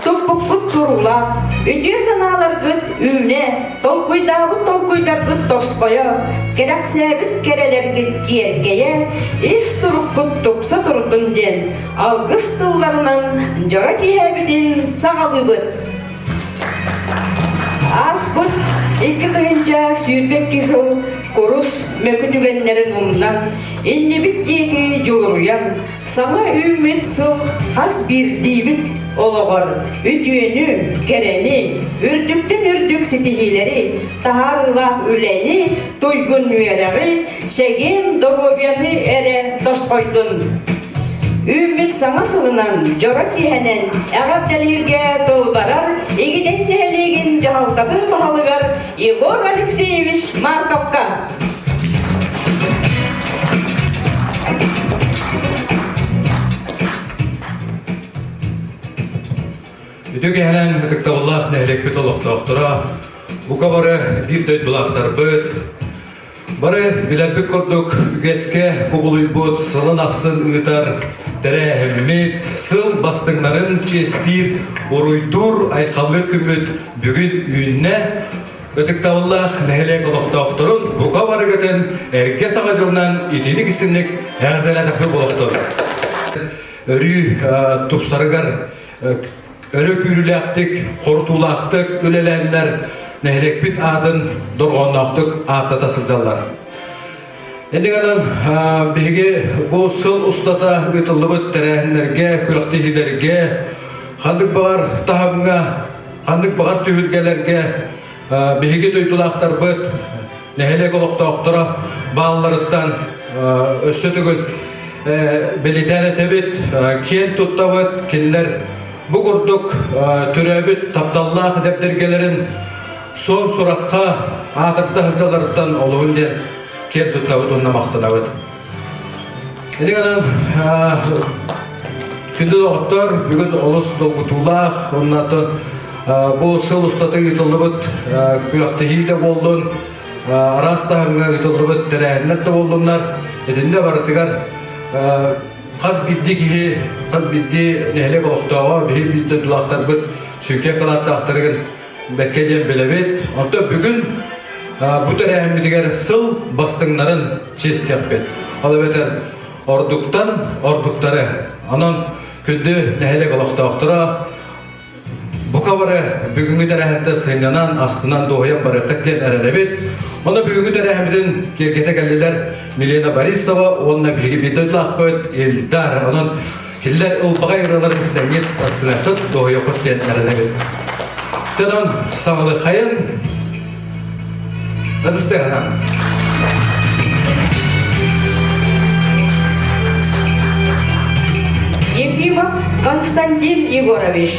туппуккут туруулаах, үтүө санааларгыт үүнэ, толкуйдаабыт толкуйдаргыт тосхойо, кэрэхсээбит кэрэлэргит киэркэйэ, ис туруккут тупса турдун диэн алгыс тылларынан дьоро киэһэбитин саҕалыыбыт. Ааспыт 2022 сыл курус мөкү түгэннэрин умнан, иннибит диэки дьулуруйан, саҥа үүммүт сыл хас биирдиибит олоҕор үтүөнү, кэрэни, үрдүктэн үрдүк ситиһиилэри, таһаарыылаах үлэни, туйгун үөрэҕи, чэгиэн доруобуйаны эрэ тосхойдун. Үүммүт саҥа сылынан дьоро киэһэнэн эҕэрдэлииргэ тыл барар Игидэй нэһилиэгин дьаһалтатын баһылыгар Егор Алексеевич Марковка. Үтүө киэһэнэн ытыктабыллаах нэһилиэкпит олохтоохторо, бука бары биир дойдулаахтарбыт, Бары билэрбит курдук, үгэскэ кубулуйбут сылын ахсын ыытар тэрээһиммит, сыл бастыҥнарын чиэстиир, уруйдуур, айхаллыыр күммүт бүгүн үүннэ. Ытыктабыллаах нэһилиэк олохтоохторун бука барыгытын эргэ саҥа дьылынан итиник истинник эҕэрдэлээтэхпит буолуохтун. Өрүү тупсарыгар өрө күүрүүлээхтик, хорутуулаахтык үлэлээннэр нэһилиэкпит аатын дорҕоонноохтук ааттата сылдьаллар. Инник гынан биһиги бу сыл устата ыытыллыбыт тэрээһиннэргэ, күрэхтэһиилэргэ ханнык баҕар таһымҥа, ханнык баҕар түһүлгэлэргэ биһиги дойдулаахтарбыт, нэһилиэк олохтоохторо баалларыттан өссө төгүл бэлиэтээн этэбит, киэн туттабыт, кинилэр бу курдук төрөөбүт тапталлаах дэбдиргэлэрин суон сурахха аатырда сылдьалларыттан олуһун диэн киэн туттабыт уонна махтанабыт. Ини гынан күндү доҕоттор, бүгүн олус долгутуулаах, оннооттон бу сыл устата ыытыллыбыт күрэхтэһии да буоллун, араас таһымҥа ыытыллыбыт тэрээһиннэр да буоллуннар, итиннэ барытыгар хас биирдии киһи, хас биирдии нэһилиэк олохтооҕо, биһи биир дойдулаахтарбыт сүҥкэн кылааттаахтарыгар бэркэ диэн билэбит. Онтон бүгүн бу тэрээһиммитигэр сыл бастыҥнарын чиэстиэхпит. Ол эбэтэр ордуктан ордуктары. Онон күндү нэһилиэк олохтоохторо бука бары бүгүҥҥү тэрээһинтэн сынньанан, астынан, дуоһуйан барыаххыт диэн эрэнэбит. Онно бүгүҥҥү тэрээһиммитин киэргэтэ кэллилэр Милена Борисова уонна биһиги биир дойдулаахпыт Ильдар. Онон Кинилэр ылбаҕай ырыаларын истэҥҥит, астыныаххыт, дуоһуйуоххут диэн эрэнэбит. Онон саҥалыхайын ытыстыһынан. Ефимов Константин Егорович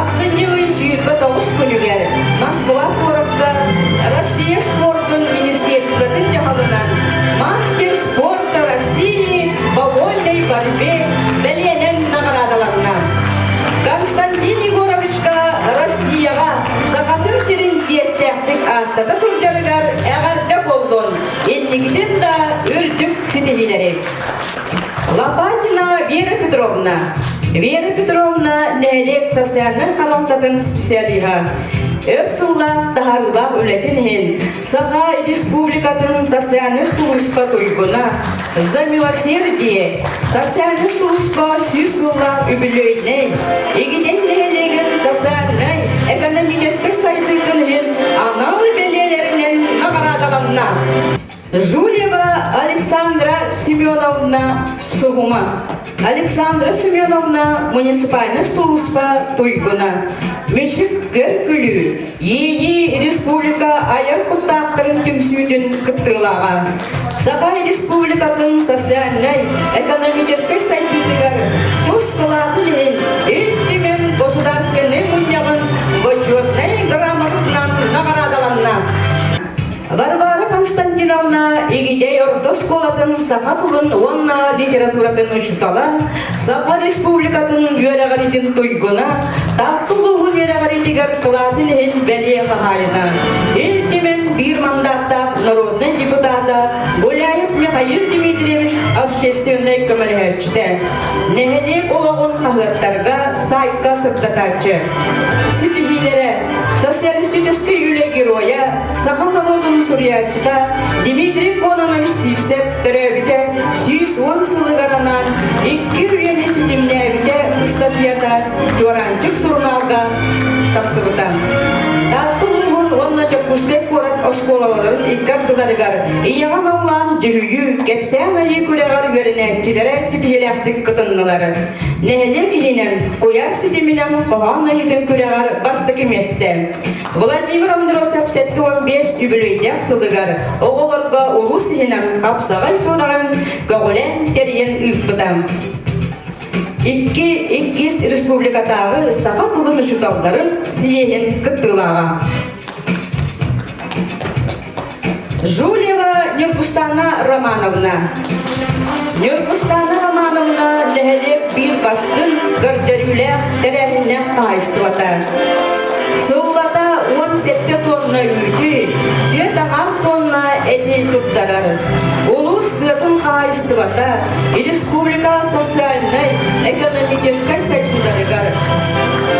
Ахсынньы ый 29 күнүгэр Москва куоракка Россия спордун министерствотын дьаһалынан мастер спорта России по вольной борьбе бэлиэнэн наҕараадаланна. Константин Егоровичка Россияҕа Сахатын сирин чиэстээхтик ааттата сылдьарыгар эҕэрдэ буоллун, инникитин да үрдүк ситиһиилэри! Лопатина Вера Петровна. Вера Петровна нэһилиэк социальнай харалтатын специалиһа. Өр сыллаах таһаарыылаах үлэтин иһин Саха Республикатын социальнай сулууспа туйгуна «За милосердие» социальнай сулууспа 100 сыллаах үбүлүөйнэй Игидэй нэһилиэгин социальнай, экономическай сайдыытын иһин анал бэлиэлэринэн наҕараадаланна. Жулева Александра Семеновна Суһума. Александра Семеновна муниципальнай сулууспа туйгуна. Мүчүк көр-күлүү, Иэйии республика айар куттаахтарын түмсүүтүн кыттыылааҕа. Саха Республикатын социальнай, экономическай сайдыытыгар тус кылаатын иһин Ил Түмэн Государственнай мунньаҕын бочуотунай грамотатынан наҕараадаланна. Варвара Константиновна Игидэй орто оскуолатын саха тылын уонна литературатын учуутала, Саха Республикатын үөрэҕиритин туйгуна, Таатта улууһун үөрэҕиритигэр кылаатын иһин бэлиэ хаһаайына, Ил Түмэн биир мандааттаах народнай депутата Гуляев Михаил Дмитриевич общественнай көмөлөһөөччүтэ, нэһилиэк олоҕун хаһыаттарга, сайтка сырдатааччы. Ситиһиилэрэ социалистическай үлэ геройа, саха норуотун суруйааччыта Дмитрий Кононович Сивцев төрөөбүтэ 110 сылыгар анаан икки үйэни ситимнээбитэ ыстатыйата Чуораанчык сурунаалга тахсыбыта. Таатта улууһун уонна Дьокуускай куорат оскуолаларын икки ардыларыгар ийэҕэ аналлаах дьүһүйүү, кэпсээн айыы күрэҕэр үөрэнээччилэрэ ситиһиилээхтик кытыннылар. Нэһилиэк иһинэн куйаар ситиминэн хоһоон айыытын күрэҕэр бастакы миэстэ. Владимир Андросов 75 үбүлүөйдээх сылыгар оҕолорго улуус иһинэн хапсаҕай күрэҕин көҕүлээн тэрийэн ыыппыта. Икки иккис республикатааҕы саха тылын учууталларын съеһин кыттыылааҕа. Жулева Ньургустана Романовна. Ньургустана Романовна нэһилиэк биир бастыҥ көрдөрүүлээх тэрээһиннээх хаһаайыстыбата. Сыллата 17 тонна үүтү, 4,5 тонна эти туттарар. Улуус тыатын хаһаайыстыбата республика социальнай, экономическай сайдыыларыгар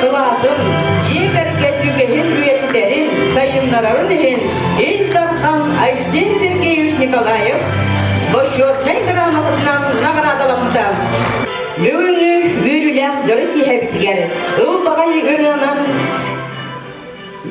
кылаатын, дьиэ кэргэн үгэһин үйэтитэрин, сайыннарарын иһин Ил Дархан Айсен Сергеевич Николаев Бочуотунай грамотатынан наҕараадаламмыта. Бүгүҥҥү үөрүүлээх дьоро киэһэбитигэр ылбаҕай ырыанан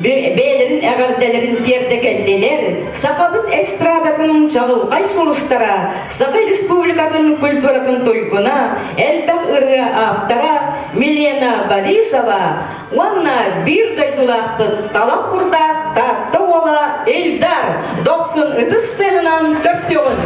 бэйэлэрин эҕэрдэлэрин тиэрдэ кэллилэр Сахабыт эстрадатын чаҕылхай сулустара, Саха Республикатын культуратын туйгуна, элбэх ырыа автора Милена Борисова уонна биир дойдулаахпыт талах курдаах Таатта уола Эльдар дохсун ытыс тыаһынан көрсүөҕүн!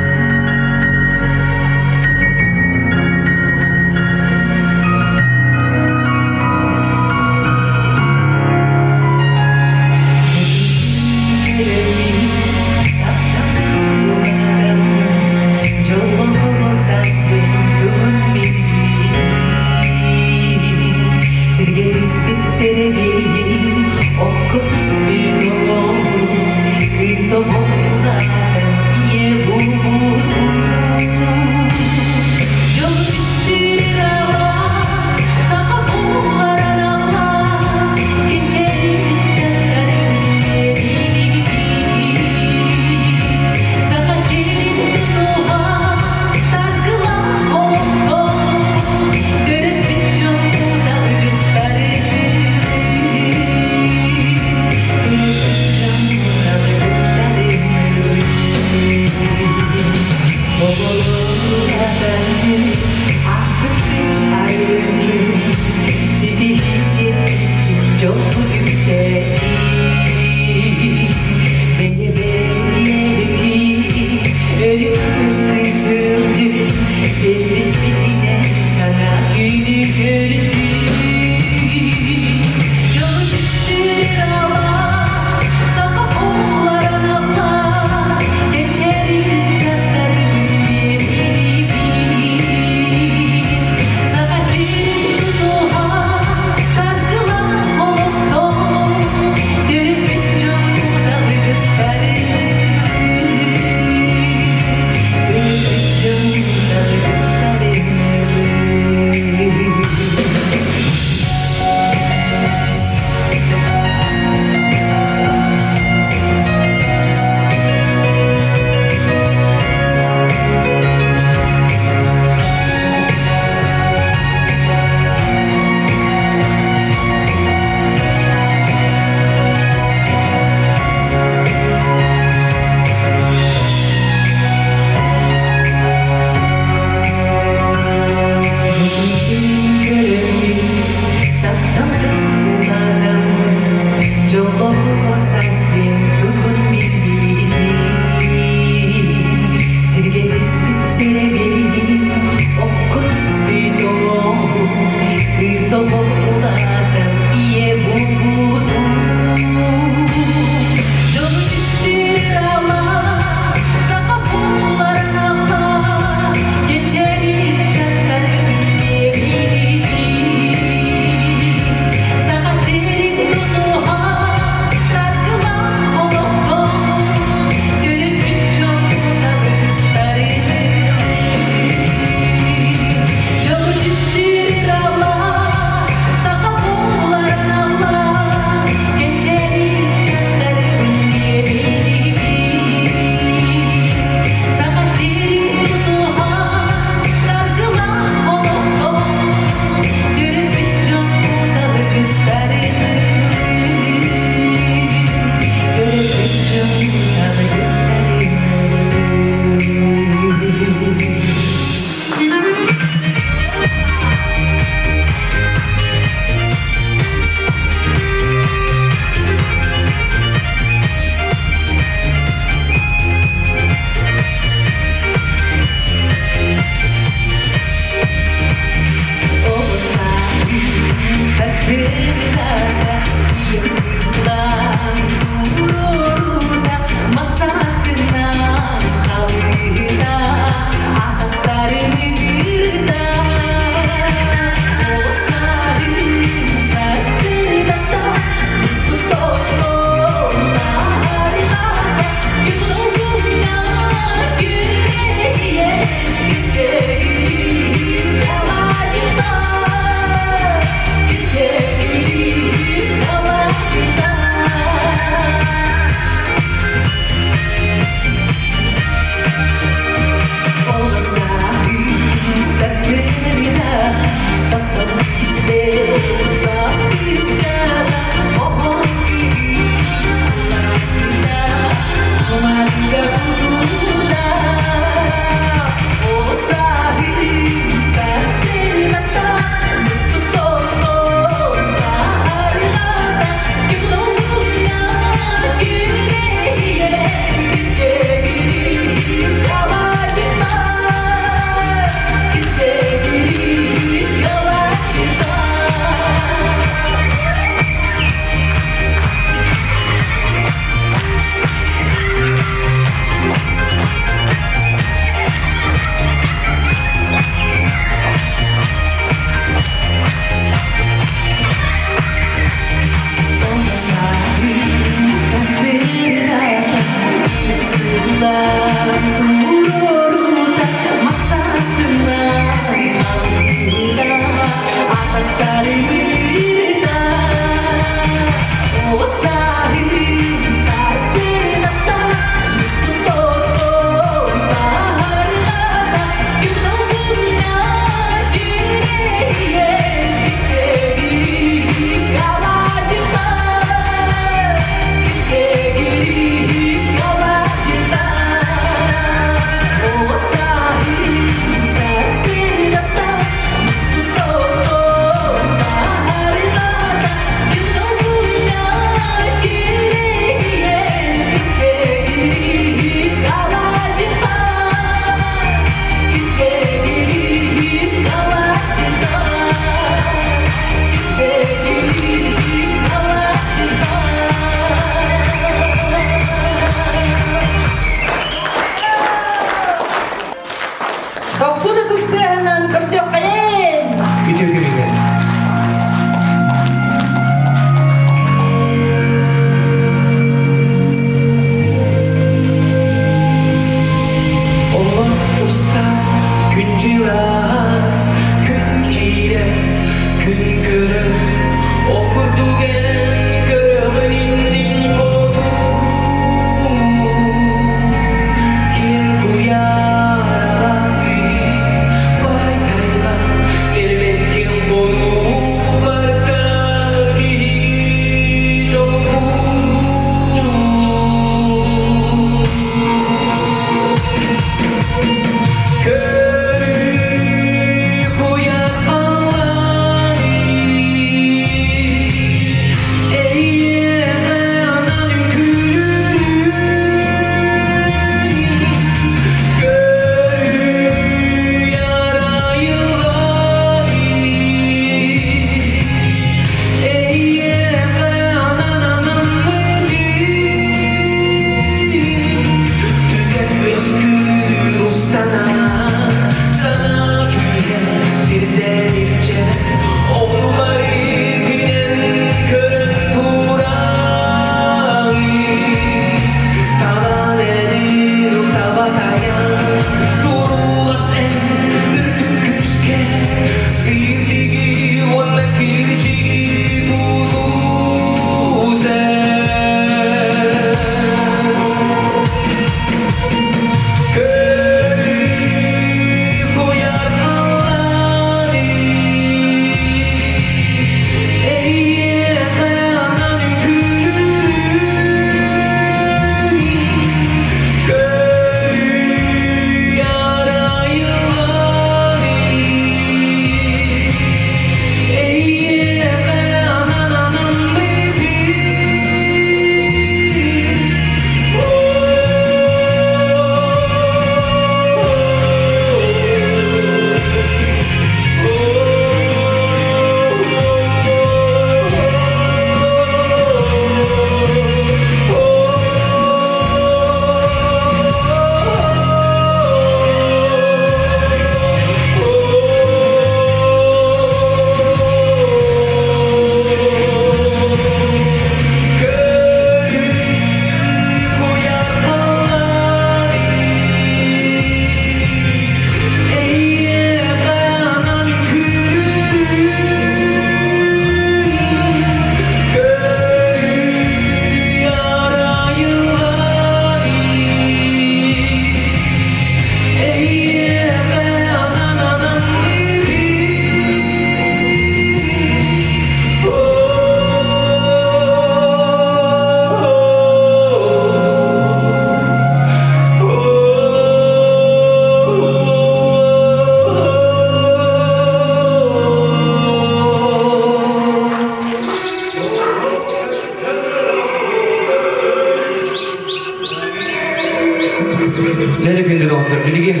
Дьэ күндү доҕоттор, билигин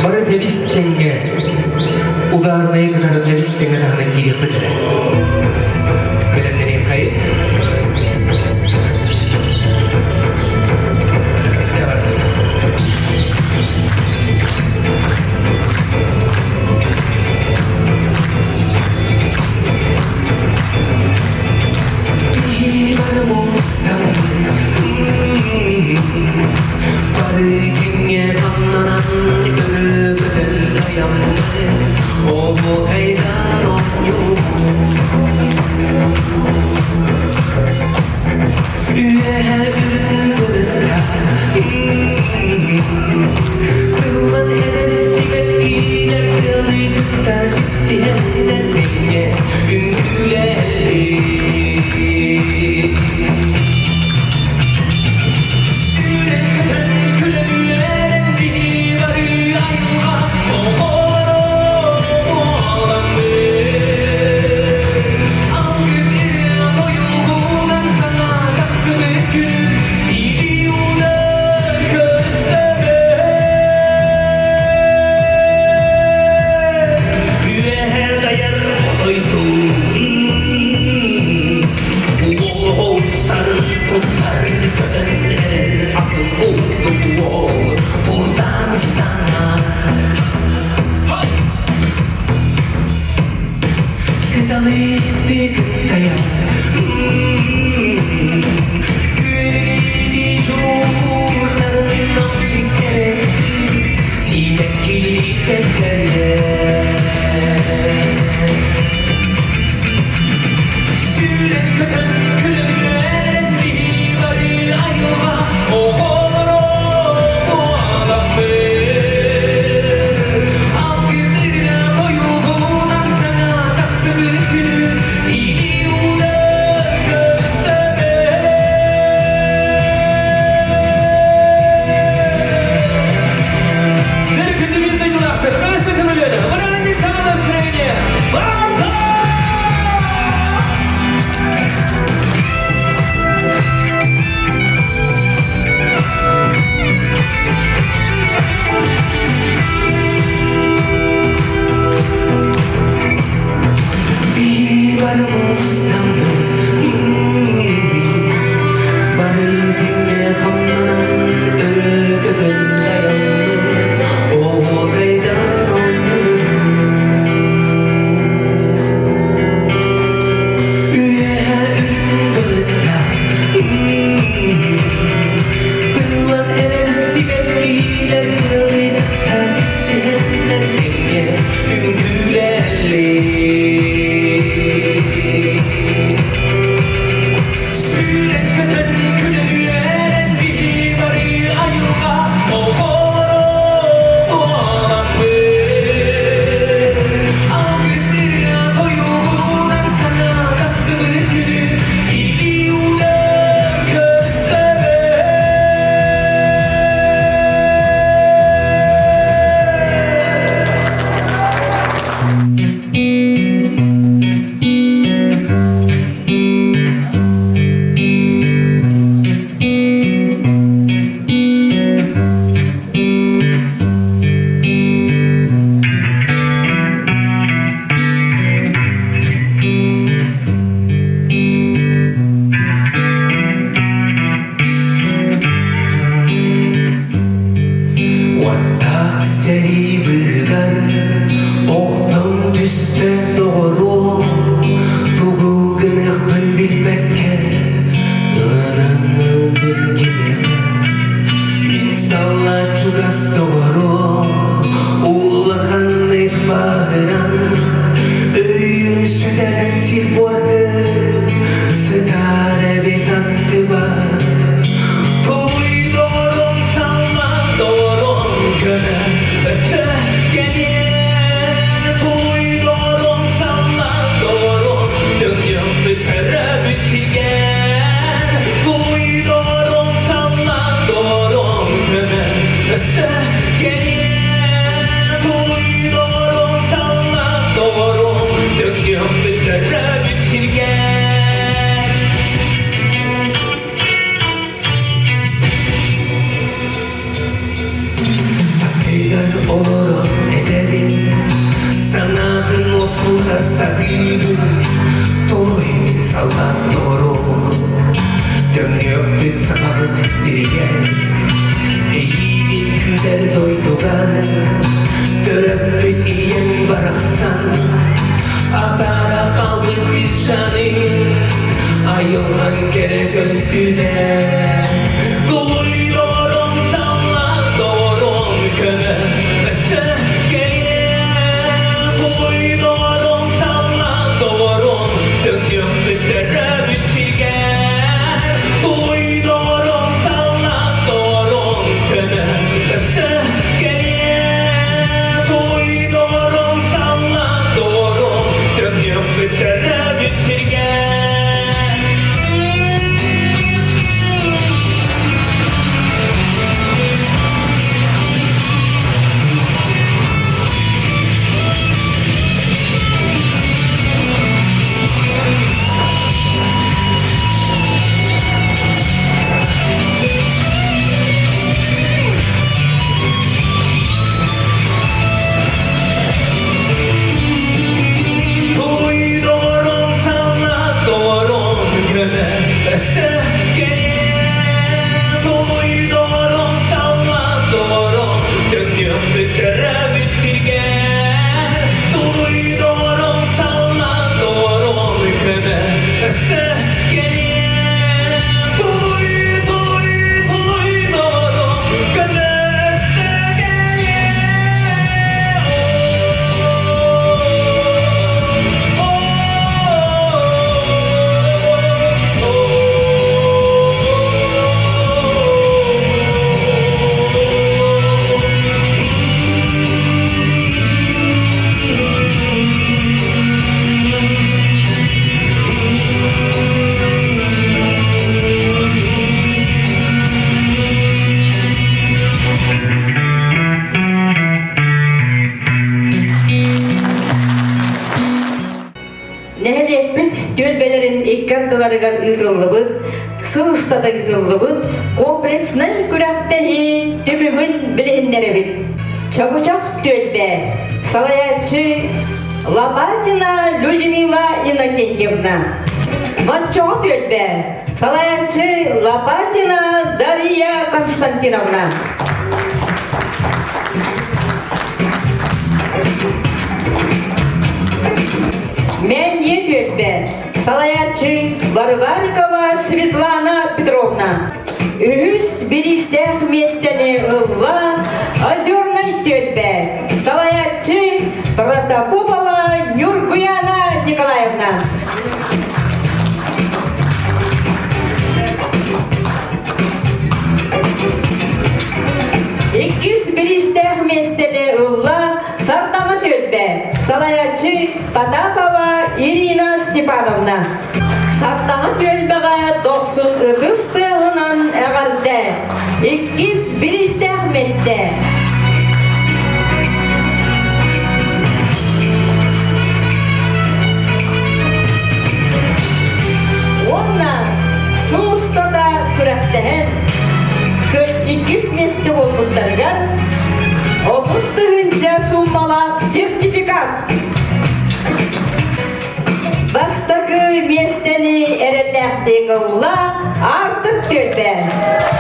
бары тэбис тэҥҥэ ударнайы кытары тэбис тэҥҥэ таһынан киириэхпит эрэ. Бэлэмнэниэххэйин. Дьэ бардыбыт. Бары күҥҥэ хамнанан өрө көтөн айаммыт оһуокайдар оонньуу Үөһэ үрүҥ былытта Тыллан эрэр сибэккилэр тыалы кытта сипсиһэннэр тэҥҥэ үҥкүүлэһэллэр. Сүүрэн-көтөн күлэн-үөрэн биһи бары айылҕа оҕолоро буоламмыт. Алгыс ырыа тойугунан саҥа тахсыбыт күнү илии уунан көрсөбүт. көстүүтэ. Тулуй доҕорум, саллаат доҕорум, көмө өссө кэлиэ. Тулуй доҕорум, саллаат доҕорум, төннүөхпүт төрөөбүт сиргэ. Тулуй доҕорум, саллаат доҕорум, көмө өссө кэлиэ. Тулуй доҕорум, саллаат доҕорум, төннүөхпүт төрөөбүт сиргэ. Туй доҕорум, саллаат доҕорум, көмө өссө кэлиэ. Туй доҕорум, саллаат доҕорум, төннүөхпүт төрөөбүт сиргэ. Туй доҕорум, саллаат доҕорум, көмө өссө кэлиэ. Туй, туй, туй доҕорум, көмө өссө кэлиэ. Нэһилиэкпит түөлбэлэрин икки ардыларыгар ыытыллыбыт, сыл устата ыытыллыбыт комплекснай күрэхтэһии түмүгүн билиһиннэрэбит. Чабычах түөлбэ салайааччы Лопатина Людмила Иннокентьевна. Боччоҕо түөлбэ салайааччы Лопатина Дария Константиновна. Мэнье түөлбэ салайааччы Варварикова Светлана Петровна. Үһүс бириистээх миэстэни ылла Озернай түөлбэ салайааччы Протопопова Нюргуяна Николаевна. Иккис бириистээх миэстэни ылла Сардаҥа түөлбэ салайааччы Потапова Ирина Степановна. Сардаҥа түөлбэҕэ дохсун ытыс тыаһынан эҕэрдэ. Иккис бириистээх миэстэ. Уонна сыл устата күрэхтэһэн иккис миэстэ буолбуттарыгар 30 тыһыынча сууммалаах сертификат. Бастакы миэстэни эрэллээхтик ылла Аартык түөлбэ.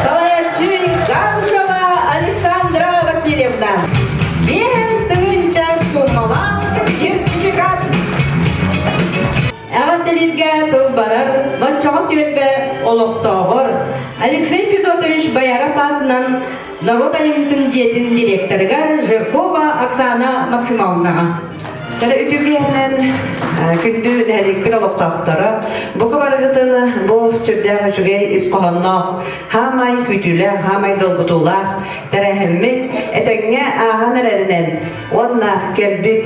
Салайааччы Габышева Александра Васильевна. 5 тыһыынча сууммалаах сертификат. Эҕэрдэлииргэ тыл барар Баччаҕа түөлбэ олохтооҕор Алексей Федотович Бояров аатынан норуот айымньытын дьиэтин директорыгар Жиркова Оксана Максимовнаҕа. Кэлэ үтүгүһэнэн күндү нэһиликпит олохтоохторо бука барыгытын бу сүрдээх үчүгэй ис хоһоонноох, хаамай күүтүүлээх, хаамай долгутуулаах тэрээһиммит этэҥҥэ ааһан эрэринэн уонна кэлбит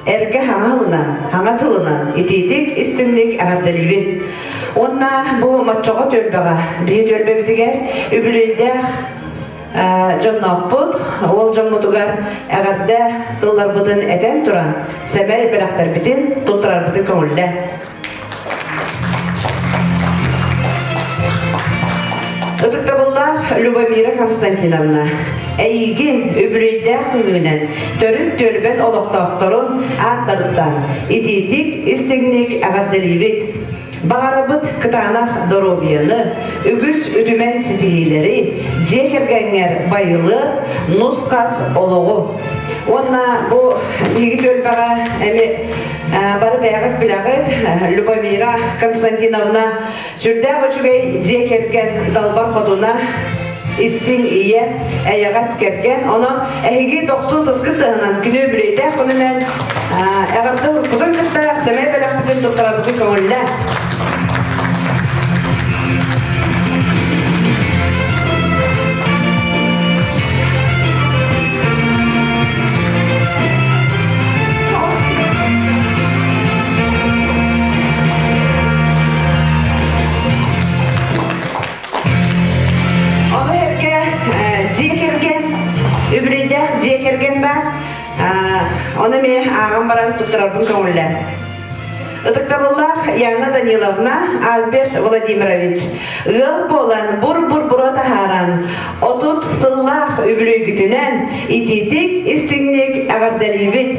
эргэ хаҥа ылынан, хаҥа тылынан итиитик истинник эҕэрдэлиибин. Уонна бу Моччоҕо түөлбэҕэ, биһи түөлбэбитигэр үбүлүөйдээх дьонноохпут, уол дьоммутугар эҕэрдэ тылларбытын этэн туран, сэмэй бэлэхтэрбитин туттарарбытын көҥүллэ. Ытыктабыллаах Любомира Константиновна, эйиигин үбүлүөйдээх күҥҥүнэн төрүт түөлбэт олохтоохторун ааттарыттан итиитик, истиҥник эҕэрдэлиибит. Баҕарабыт кытаанах доруобуйаны, үгүс үтүмэн ситиһиилэри, дьиэ кэргэҥҥэр байылыат, нус-хас олоҕу. Уонна бу биһиги түөлбэҕэ эми Бары бэйэҕит билэҕит, Любомира Константиновна сүрдээх үчүгэй дьиэ кэргэн далбар хотуна, истиҥ ийэ, эйэҕэс кэргэн. Онон эһиги дохсун тускут тыһынан күнү үбүлүөйдээх күнүнэн эҕэрдэ уруккутун кытта сэмэй бэлэхпитин туттарарбытын көҥүллээ. Ону эргэ дьиэ кэргэн, үбүлүөйдээх дьиэ кэргэн баар. Ону эмиэ ааҕан баран туттарарбын көҥүллээн. Ытыктабыллаах Яна Даниловна, Альберт Владимирович, ыал буолан бур-бур-буруо таһааран, 30 сыллаах үбүлүөйгүтүнэн итиитик, истиҥник эҕэрдэлиибит!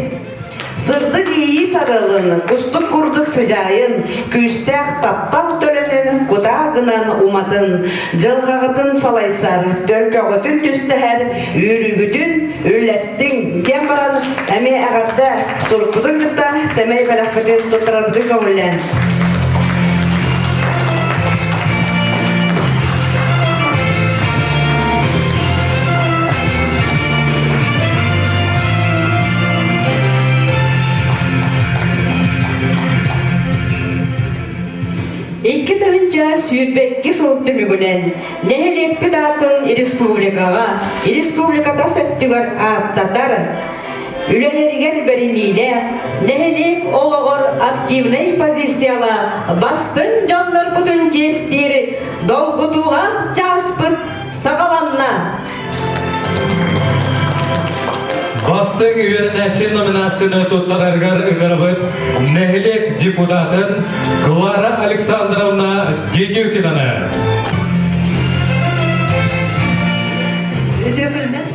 Сырдык иэйии сарыалын, кустук курдук сыдьаайын, күүстээх таптал төлөнүн кутаа гынан уматын, дьылҕаҕытын салайсар, төлкөҕүтүн түстэһэр, үөрүүгүтүн үллэстиҥ диэн баран эмиэ эҕэрдэ сурукпутун кытта сэмэй бэлэхпитин туттарарбытын көҥүллээн. 2022 сыл түмүгүнэн нэһилиэкпит аатын республикаҕа, республика тас өттүгэр ааттатар, үлэлэригэр бэриниилээх, нэһилиэк олоҕор активнай позициялаах бастыҥ дьоннорбутун чиэстиир долгутуулаах чааспыт саҕаланна. Бастыҥ үөрэнээччи номинацияны туттарарыгар ыҥырабыт нэһилиэк депутатын Клара Александровна Дедюкинаны. Үтүө күнүнэн.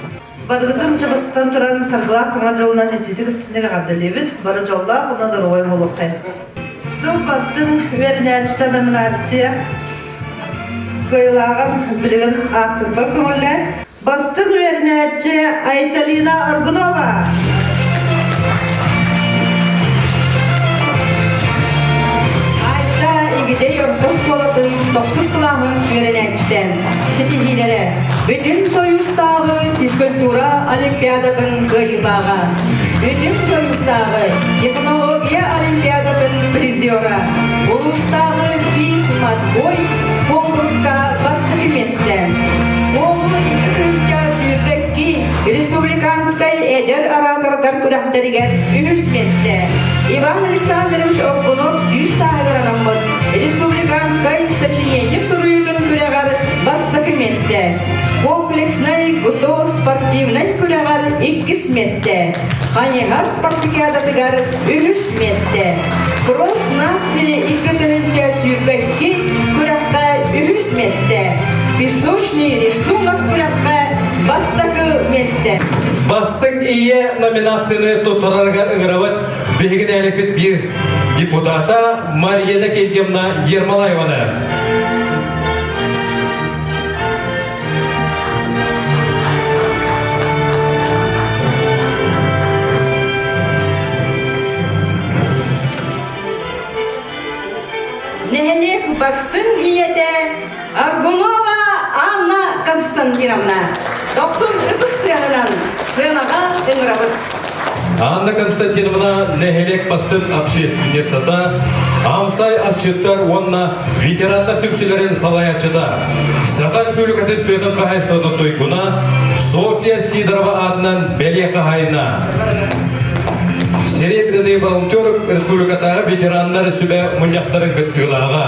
Барыгытын чабыстан туран саргылаах саҥа дьылынан итиитик истинник эҕэрдэлиибин. Бары дьоллоох уонна доруобай буолуоххайын. Сыл бастыҥ үөрэнээччитэ номинация кыайыылааҕын билигин ааттыырбар көҥүллээн. Бастыҥ үөрэнээччи Айталина Аргунова. Айта Игидэй орто оскуолатын тохсус кылааһын үөрэнээччитэ. Ситиһиилэрэ Бүтүн Союзтааҕы физкультура олимпиадатын кыайыылааҕа, Бүтүн Союзтааҕы технология олимпиадатын призера, улуустааҕы физматбой конкурска бастакы миэстэ. Уолу 2 сүүрбэкки республиканскай эдэр оратордар күрэхтэригэр үһүс миэстэ. Иван Александрович Оргунов 100 сааһыгар анаммыт республиканскай сочинение суруйуутун күрэҕэр бастакы миэстэ. Комплекснай ГТО спортивнай күрэҕэр иккис миэстэ. Хайыһар спартакиадатыгар үһүс миэстэ. Кросс нации 2 тыһыынча 22 күрэххэ үһүс миэстэ. Песочный рисунок күрэххэ бастакы миэстэ. Бастыҥ ийэ номинацияны туттарарыгар ыҥырабыт биһиги нэһилиэкпит биир депутата Марьяна Кентьевна Ермолаеваны. Нэһилиэк бастыҥ ийэтэ Аргунова Анна Константиновна. Дохсун ытыс тыаһынан сценаҕа ыҥырабыт. Анна Константиновна нэһилиэк бастыҥ общественницата, Амсай асчыттар уонна ветераннар түмсүүлэрин салайааччыта, Саха Республикатын тыатын хаһаайыстыбатын туйгуна Софья Сидорова аатынан бэлиэ хаһаайына. Серебряный волонтер республикатааҕы ветераннар сүбэ мунньахтарын кыттыылааҕа.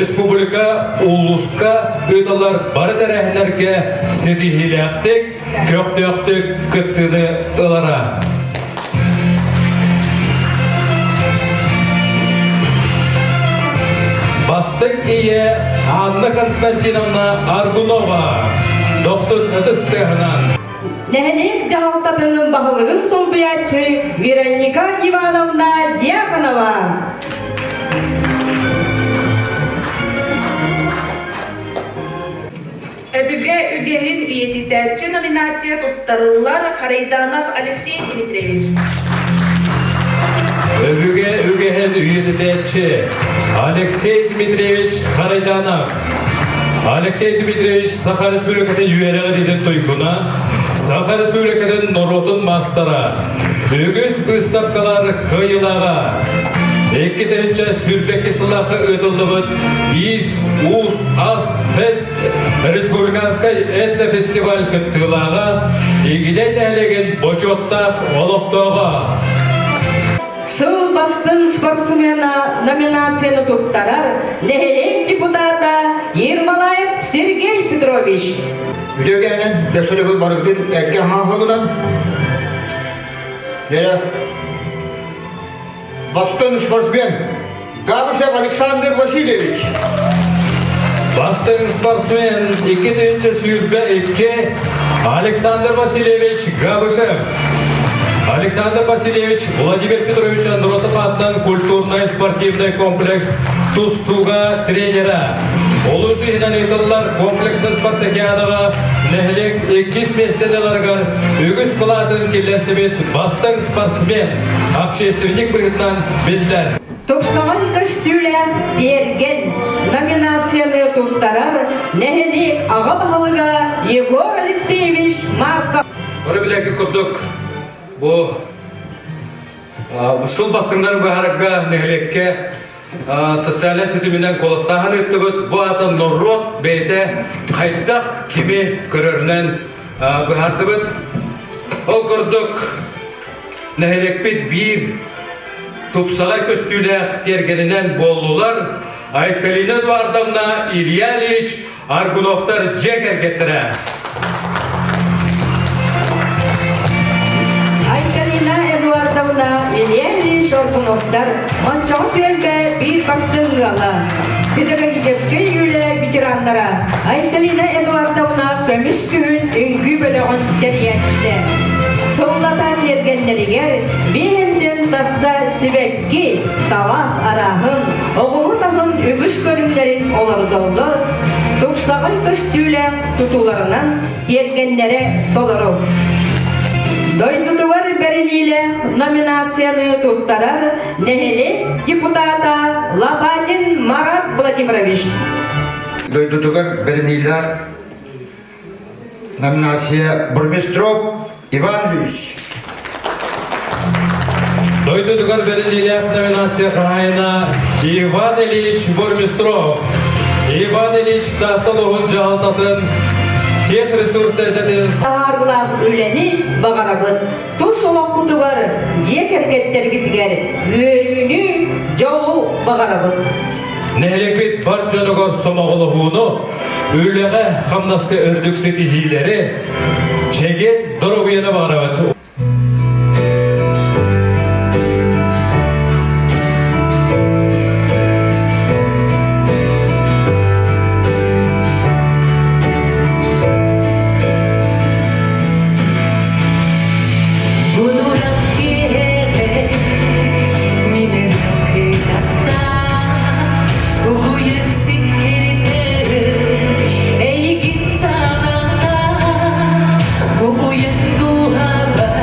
Республика улууска ыытыллар бары тэрээһиннэргэ ситиһиилээхтик, көхтөөхтүк кыттыыны ылара. Бастыҥ ийэ Анна Константиновна Аргунова дохсун ытыс тыаһынан Нэһилиэк дьаһалтатын баһылыгын солбуйааччы Вероника Ивановна Дьяконова. Өбүгэ үгэһин үйэтитээччи номинация туттарыллар Харайданов Алексей Дмитриевич. Өбүгэ үгэһин үйэтитээччи Алексей Дмитриевич Харайданов. Алексей Дмитриевич Саха Республикатын үөрэҕириитин туйгуна, Саха Республикатын норуотун маастара, үгүс быыстапкалар кыайыылааҕа. 2022 сыллаахха ыытыллыбыт Иис, Уус, Ас, Фест республиканскай этнофестиваль кыттыылааҕа, Игидэй нэһилиэгин бочуоттаах олохтооҕо. Сыл бастыҥ спортсмена номинацияны туттарар нэһилиэк депутата Ермолаев Сергей Петрович. Үтүөкээнэн дөссөлөгүл барыгытын эргэ хаахылынан Бастыҥ спортсмен Габышев Александр Васильевич. Бастыҥ спортсмен 2022 Александр Васильевич Габышев. Александр Васильевич Владимир Петрович Андросов аатынан культурнай-спортивный комплекс тустууга тренера. Олус иһинэн ыытыллар комплекснай спартакиадаҕа нэһилиэк иккис миэстэни ыларыгар үгүс кылаатын киллэрсибит бастыҥ спортсмен, общественник быһыытынан биллэр. Тупсаҕай көстүүлээх тиэргэн номинацияны туттарар нэһилиэк аҕа баһылыга Егор Алексеевич Марков. Бары билэргит курдук бу сыл бастыҥнарын быһаарарга нэһилиэккэ социальнай ситиминэн куоластааһын ыыттыбыт. Бу аата норуот бэйэтэ хайдах кими көрөрүнэн быһаардыбыт. Ол курдук нэһилиэкпит биир тупсаҕай көстүүлээх тиэргэнинэн буоллулар Айталина Эдуардовна, Илья Ильич Аргуновтар дьиэ кэргэттэрэ. Айталина Эдуардовна, Илья Ильич Аргуновтар Мончоҕо түөлбэ биир бастыҥ ыала, педагогическай үлэ ветераннара Айталина Эдуардовна көмүс күһүн үҥкүү бөлөҕүн тэрийээччитэ. Сыллата тиэргэннэригэр биэһинтэн тахса сибэкки, талах арааһын, оҕуһу таһын үгүс көрүҥнэрин олордоллор, тупсаҕай көстүүлээх тутууларынан тиэргэннэрэ толору. Дойдутугар бэриниилээх номинацияны туттарар нэһилиэк депутата Лопатин Марат Владимирович. Дойдутугар бэриниилээх номинация Бурмистров Иван Ильич. Дойдутугар бэриниилээх номинация хаһаайына Иван Ильич Бурмистров. Иван Ильич Таатта улууһун дьаһалтатын тех ресурстарытын Таһаарбылаах үлэни баҕарабыт. Тус олохпутугар, дьиэ кэргэттэргитигэр үөрүүнү, дьолу баҕарабыт. Нэһилиэкпит бар дьонугар сомоҕолоһууну, үлэҕэ, хамнаска үрдүк ситиһиилэри, чэгиэн доруобуйаны баҕарабыт. Эйигин саната, бу уйан дууһабар.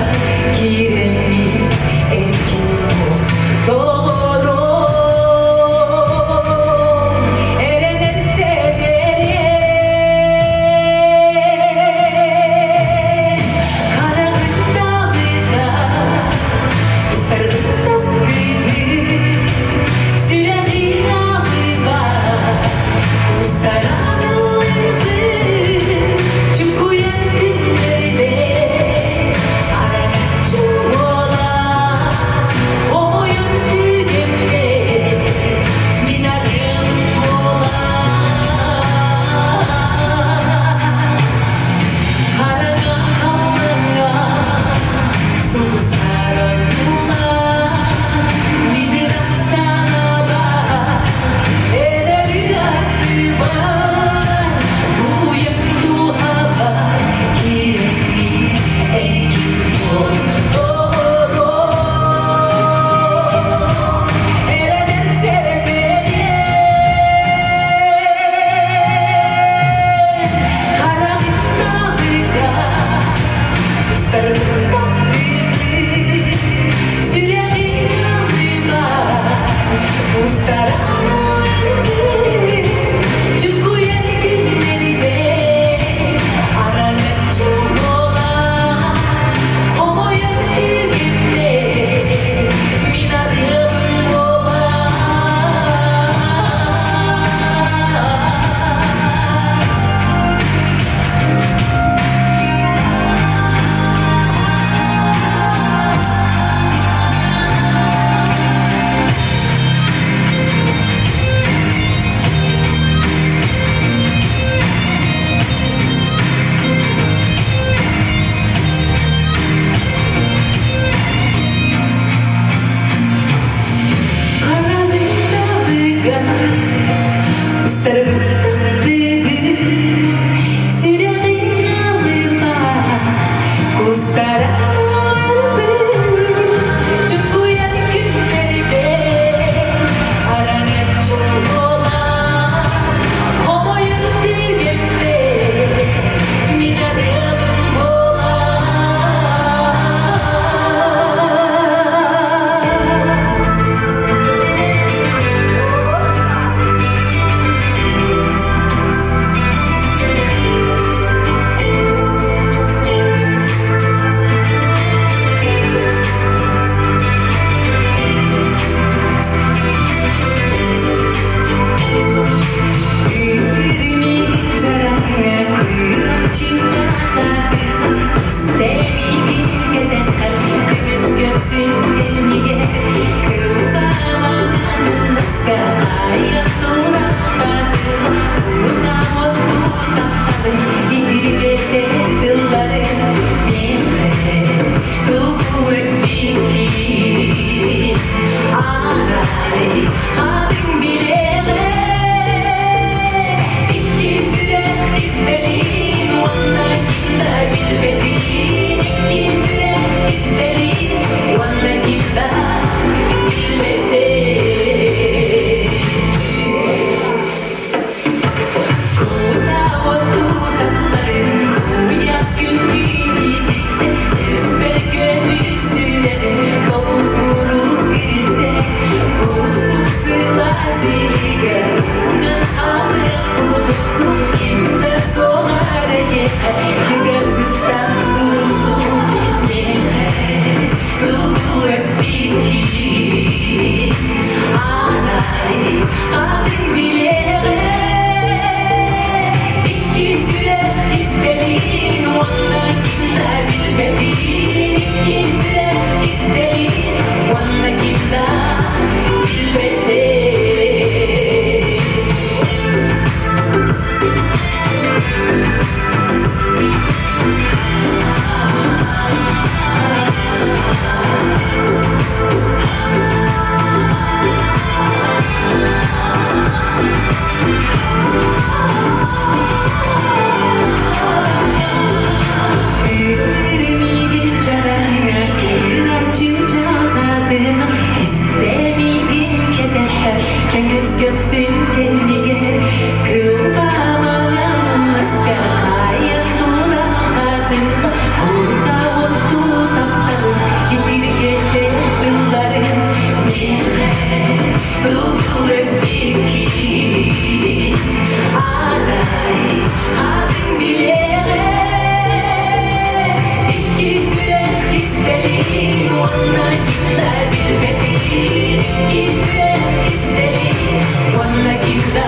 Икки сүрэх кистэлин уонна ким да билбэтин. Икки сүрэх кистэлин уонна ким да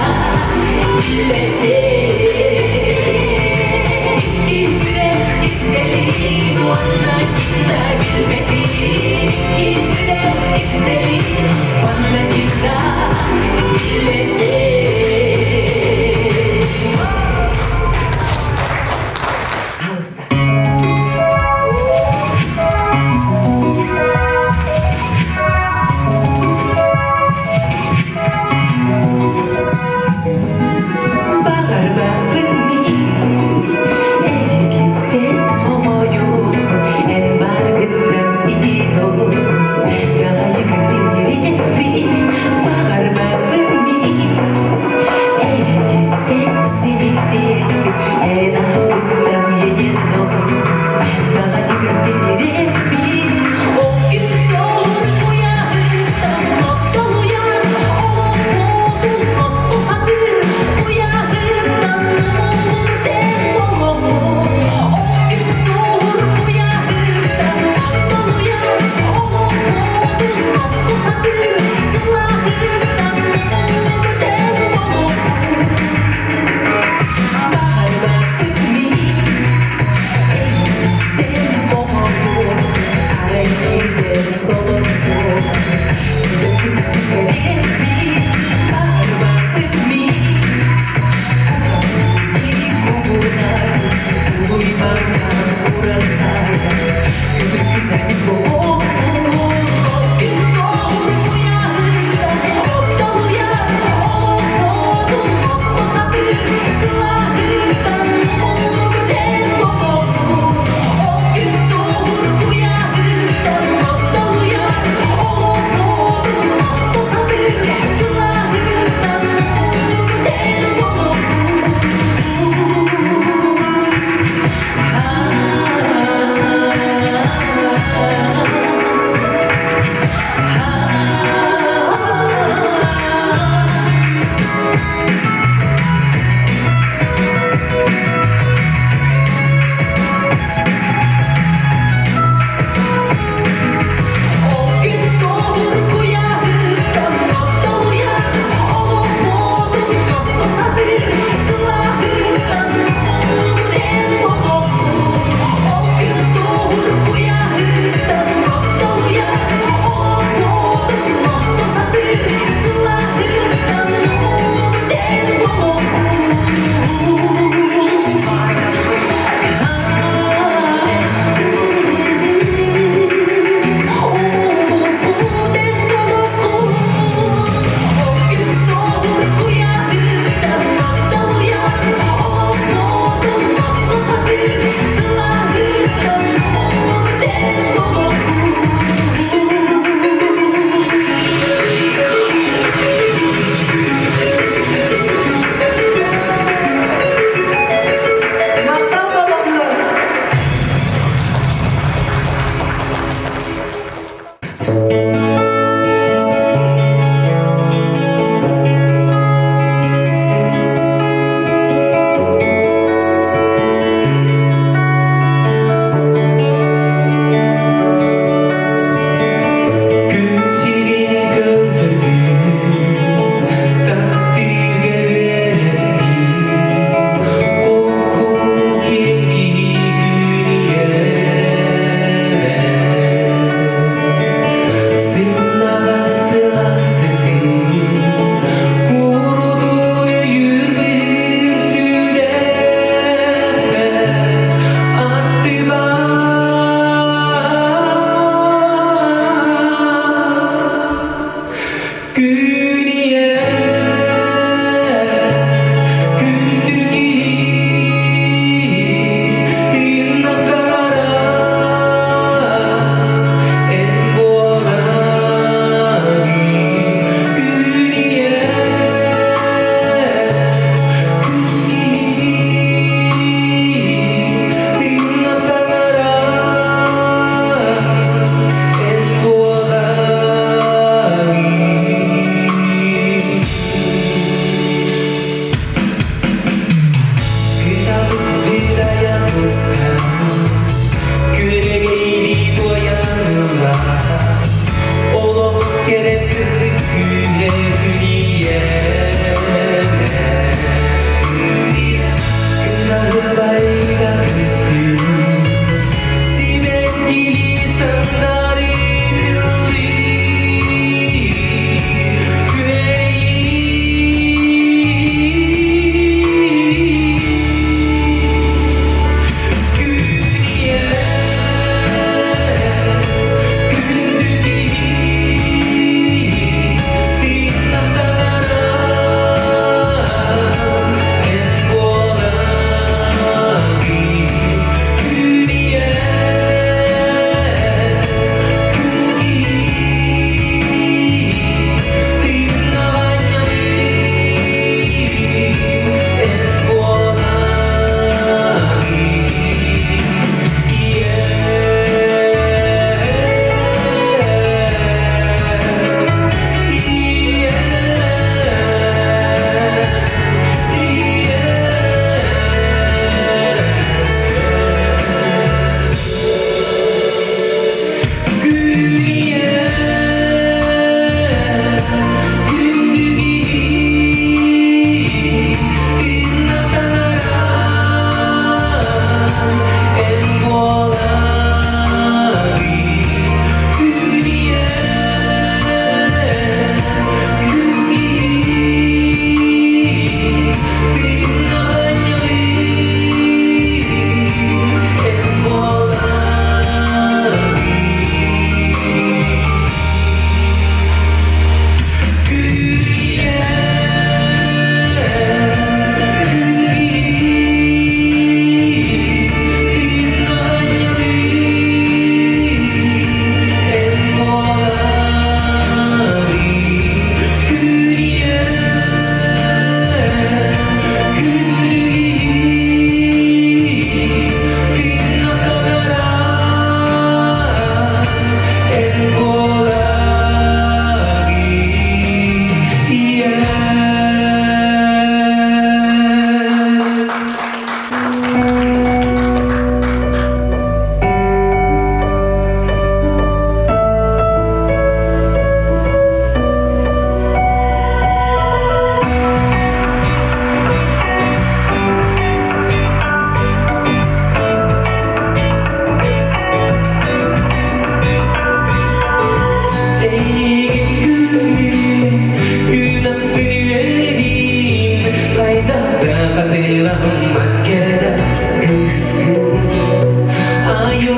билбэтин. Икки сүрэх кистэлин уонна ким да билбэтин. Икки сүрэх кистэлин уонна ким да билбэтин. Пожалуйста. Баҕарбаппын мин эйигиттэн хомойуохпун.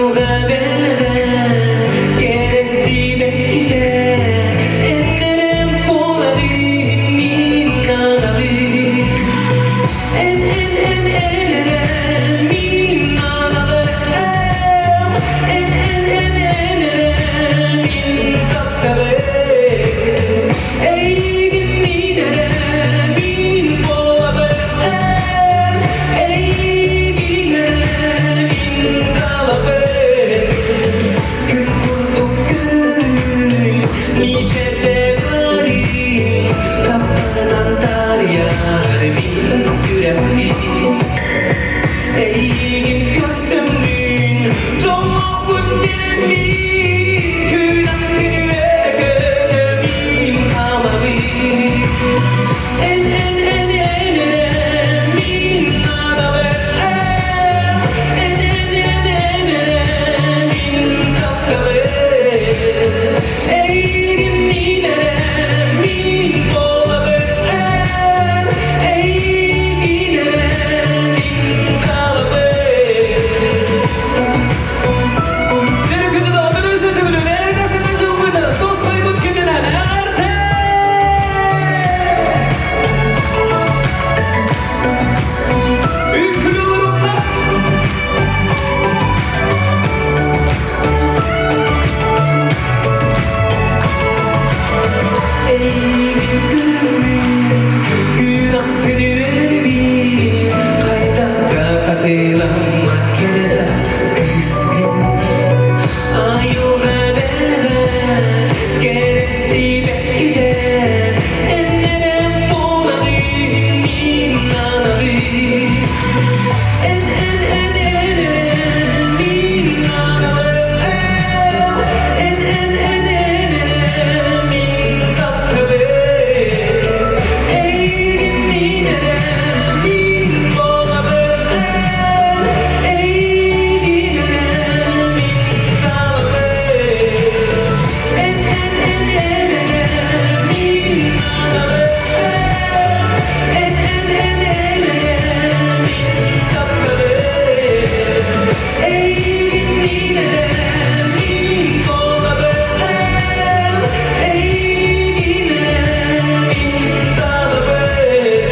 Айылҕа бэлэҕэ кэрэсибэккитэ Эннэрем буоларын мин аналым Эн эн эн эрэрем мин аналым Эн эн эн эрэрем мин тапталым Эйигин мин мин буолабын Эйигин мин талабын Күн курдук күн мичээрдэ Тапталынан таарыйар мин сүрэхпин Эйигин көрсөммүн дьоллоохпун диэммин Күн ахсын үөрэ-көтө хаамабын Эн эн эн эн эн мин наадалыам Эн эн эн эн эн мин тапталым Эйигин мин эрэ мин буолабын Эйигин эрэ мин талабын Хайдах да кыыскын Айылҕа бэлэҕэ кэрэсибэккитэ Эннэрэ буолаҕын мин аналым Эн эн эн эн эн мин аналым Эн эн эн эн эн мин тапталым Эйигин мин эрэ мин буолабын Эйигин эрэ мин талабын Эн эн эн эн эн мин аналым Эн эн эн эн эн мин тапталым Эйигин мин эрэ мин буолабын Эйигин эрэ мин талабын.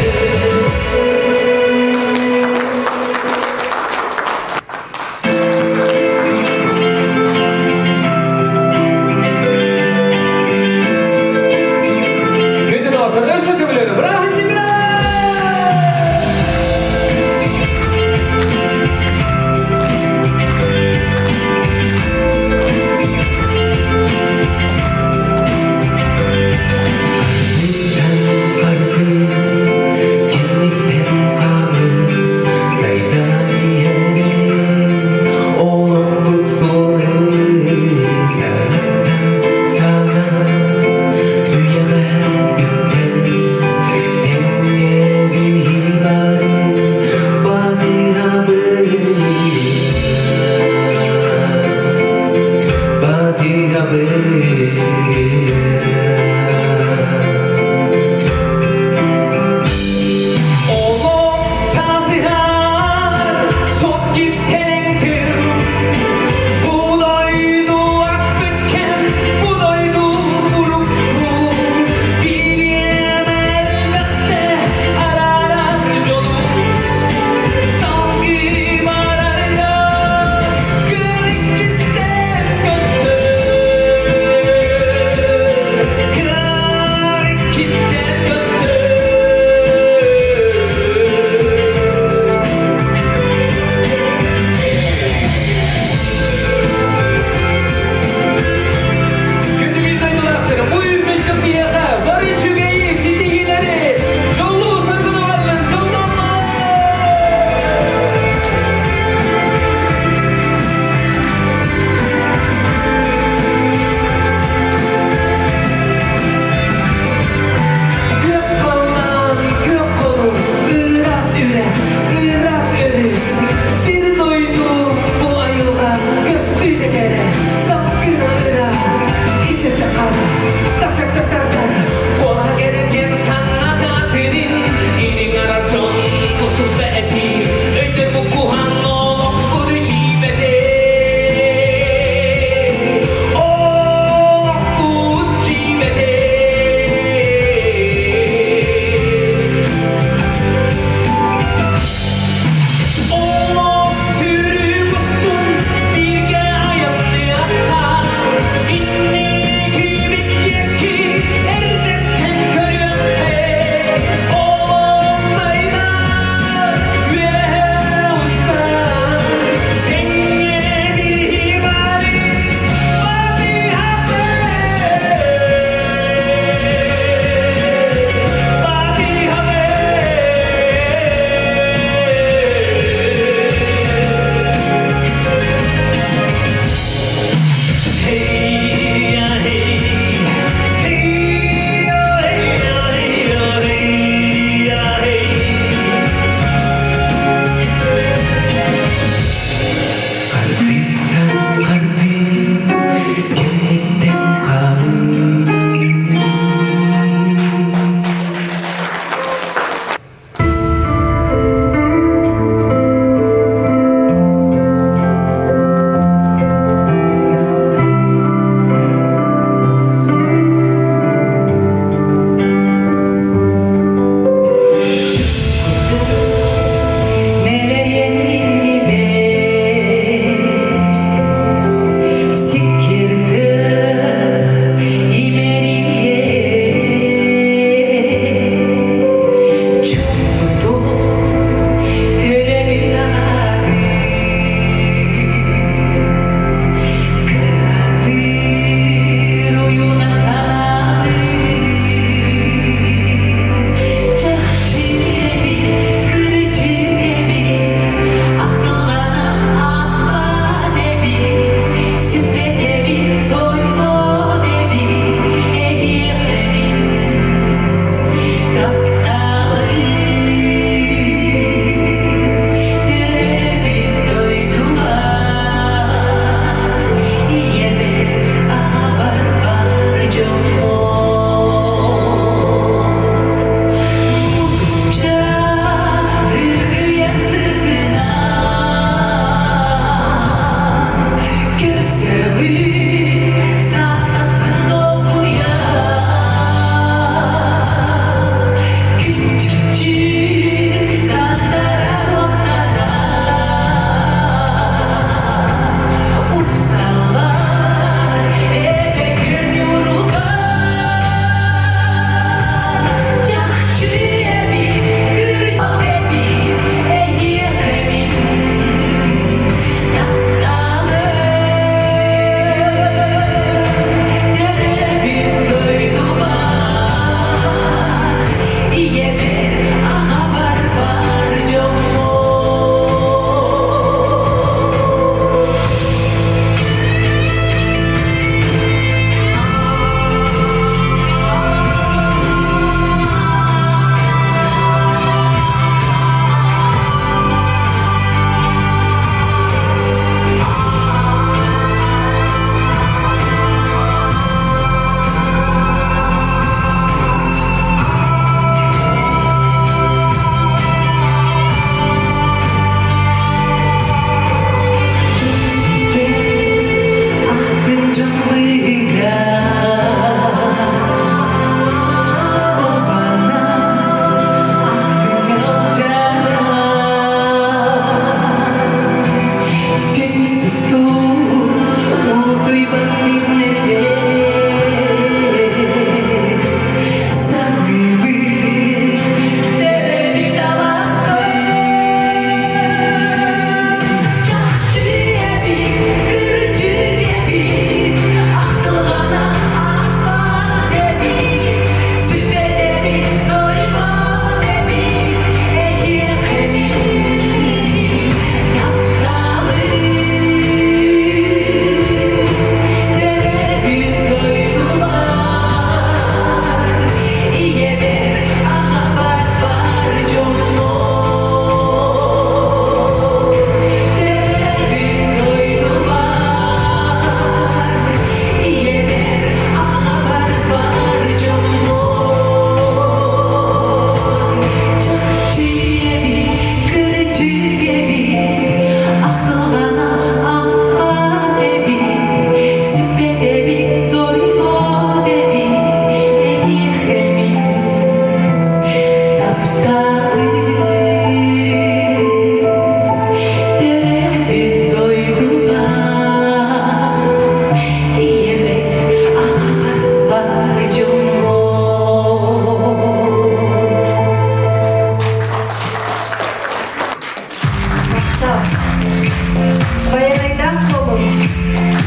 Күндү доҕоттор, өссө төгүл бырааһынньыгынан! Кэнниттэн хаамыы сайдан иһэрин олохпут суолун саҥаттан саҥа үйэҕэ үктэл тэҥҥэ биһи бары батыһабыт батыһабыт. Олох сазыгар сот кистэлэҥтир Бу дойду аспыт кэм, бу дойду урукку Бириэмэ элбэхтэ араарар дьолу Салгыы барарга көр иккистээн көстөр.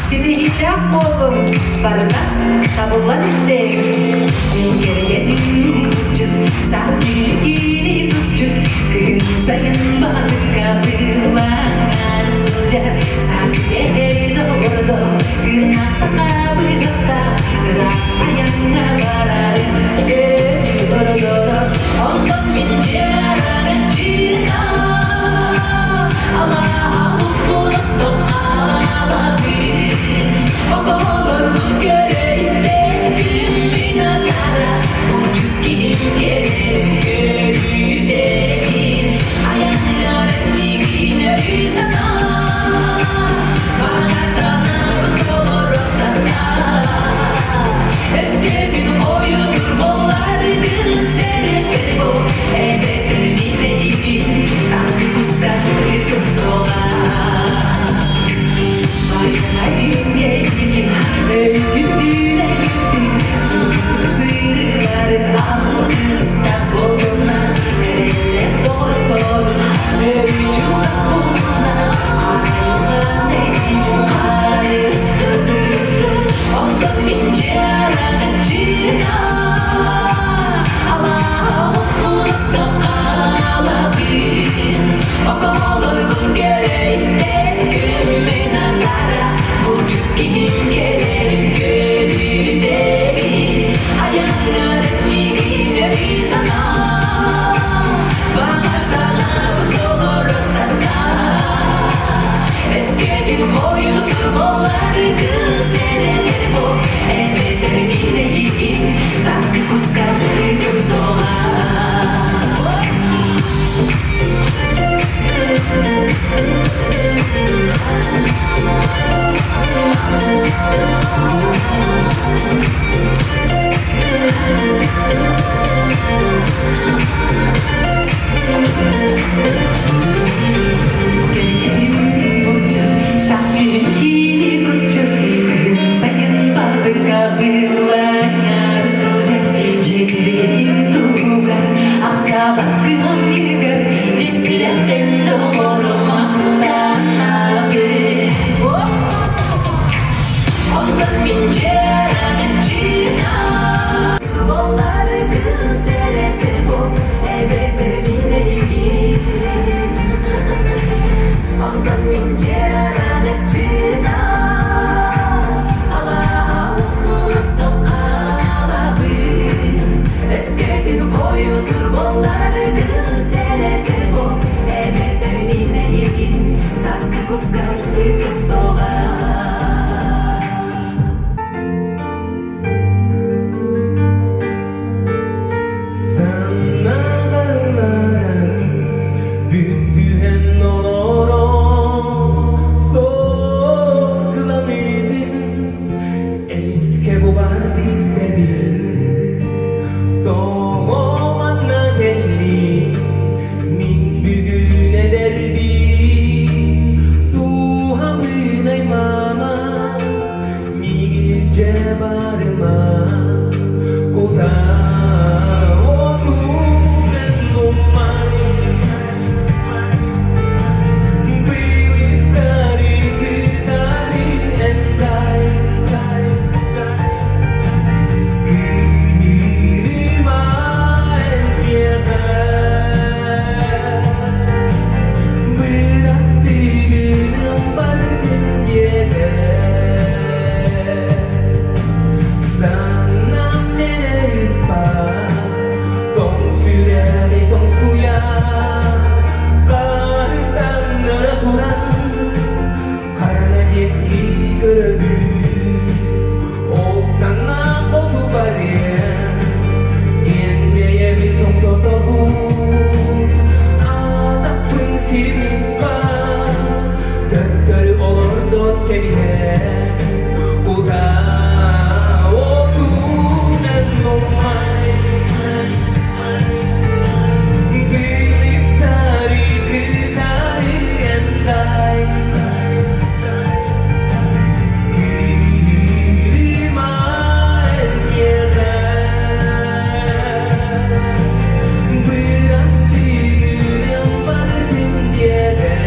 Ситиһиилээх буолуҥ, барыта табыллан истиҥ. Кэргэн булчут, саас киини тусчут, кыһын сайын баҕатыкка быылаҥҥар сылдьар, саас иһэри доҕордо, кыыннаах саха быһахтаах, ыраах айаҥҥа барарын өрө Онтон мин дьиэрэҥэччитэ алааһа укпунуттан хаалабын. Оҕолорбун көрө истэбин мин атара, булчут киһим кэлэн көрүүтэбин. Айаннарын миигин өрүү санаа, баҕа санаабын толоро сатаа. Өскөтүн хойутур буолларгын сэрэтэр бол, эбэтэр мин сааскы кустар ытым суоҕа. Байанайым эйигин өйгүн сыырыларын алгыстах буолуна, эрэллэх доҕотторун өрүү чугас буолуна, айылҕан эйигин харысты сырыттын, онтон мин дьараҥаччыта алааһа муккунуттан хаалабын. Оҕолорбун көрө истэн күммүн атара, булчут киһим кэлэрин көрүүтэбин. Айаннарын миигин өрүү санаа, баҕа санаабын толоро сатаа. Өскөтүн хойутур буоларгын сэрэтэр бол, эбэтэр мин эйигин сааскы куска ыытым суоҕа. Ахсаабат кыһам иһигэр Бисилэттэн доҕорум махтанабын. Онтон мин дьиэрэҥэччитэ Болларгын сэрэтэр бол, эбэтэр мин эйигин. Онтон мин дьиэрэҥэччитэ алааһа уккуттан хаалабын. Өскөтүн хойутур болларгын сэрэтэр бол, эбэтэр мин эйигин сааскы куска ытым суоҕа. Санагаларым бүттүһэн олорон соҕламмытым эмискэ бу истэбин тоҕо манна кэллим мин бүгүн эдэрбин дууһабын аймаама миигин илдьэ барыма кутаа отунан умай Былыттары кытары дай дай дай Кыырыма миэхэ Бырастыгыным бардын диэтэ Санаам мэнэ тоҥ сүрэҕи тоҥсуйа Хаһытаннара туран Харана диэки көрөбүн Ол санаа хоту барыа Диэн бэйэбин тохтотобун Атахпын сирбиппа Төттөрү олордон кэбиһэн Кутаа отунан умай Былыттары кытары дай Кыырыма миэхэ Бырастыгынан бардым диэтэ.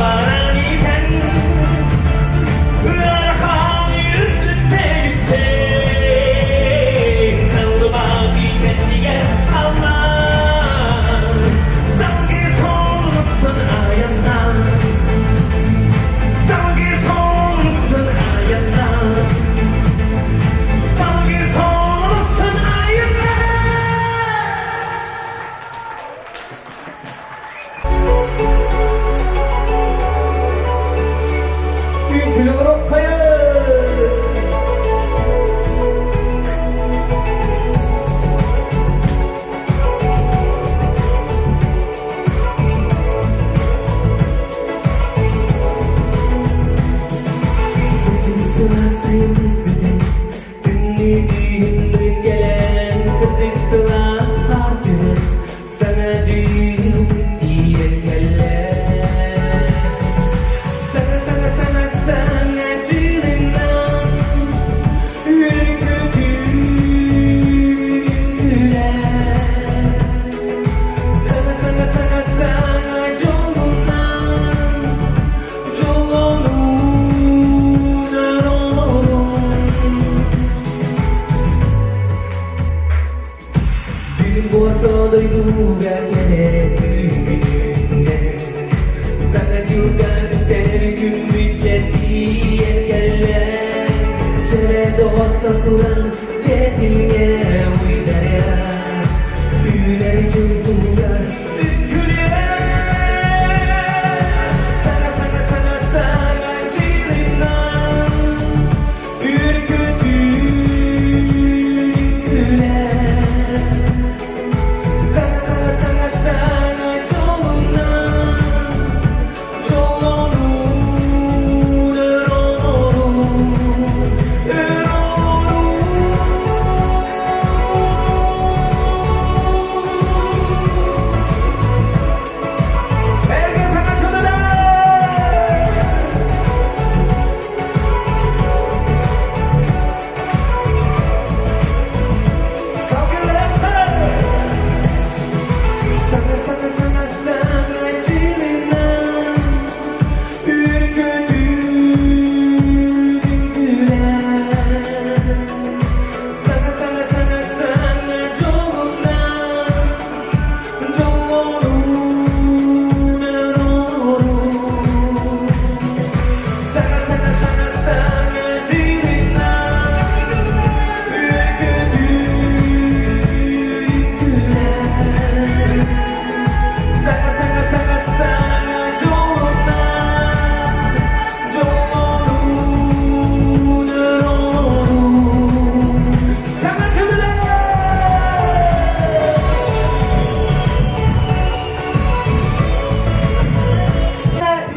Баран иһэн ыарахан үрдүттэн таллыбат кэннигэр халлаан салгыы суолустан айаннаан салгыы суолустан айаннаан салгыы суолустан айаннаан. Күннүү кэлэн сырдык сылаас хаар түһэн Саҥа дьыл тиийэн кэллэ. Саҥа саҥа саҥа саҥа дьылынан үөрүү-көтүү күлэр. Саҥа саҥа саҥа саҥа дьолунан дьоллонун олорун. Бүгүн орто дойдуга кэлэр күнүнэн Саҥа дьылга бүтэр күммүт тиийэн кэллэ. Чэрэ доҕоттор туран тэтимҥэ уйдарыа Үүнэр дьыл туһугар үҥкүлүө. Саҥа саҥа саҥа саҥа дьылынан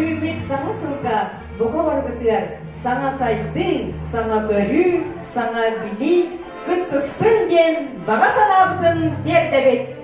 Үүммүт саҥа сылга бука барбытыгар саҥа сайдыы, саҥа көрүү, саҥа билии кыттыстын диэн баҕа санаабытын тиэрдэбит.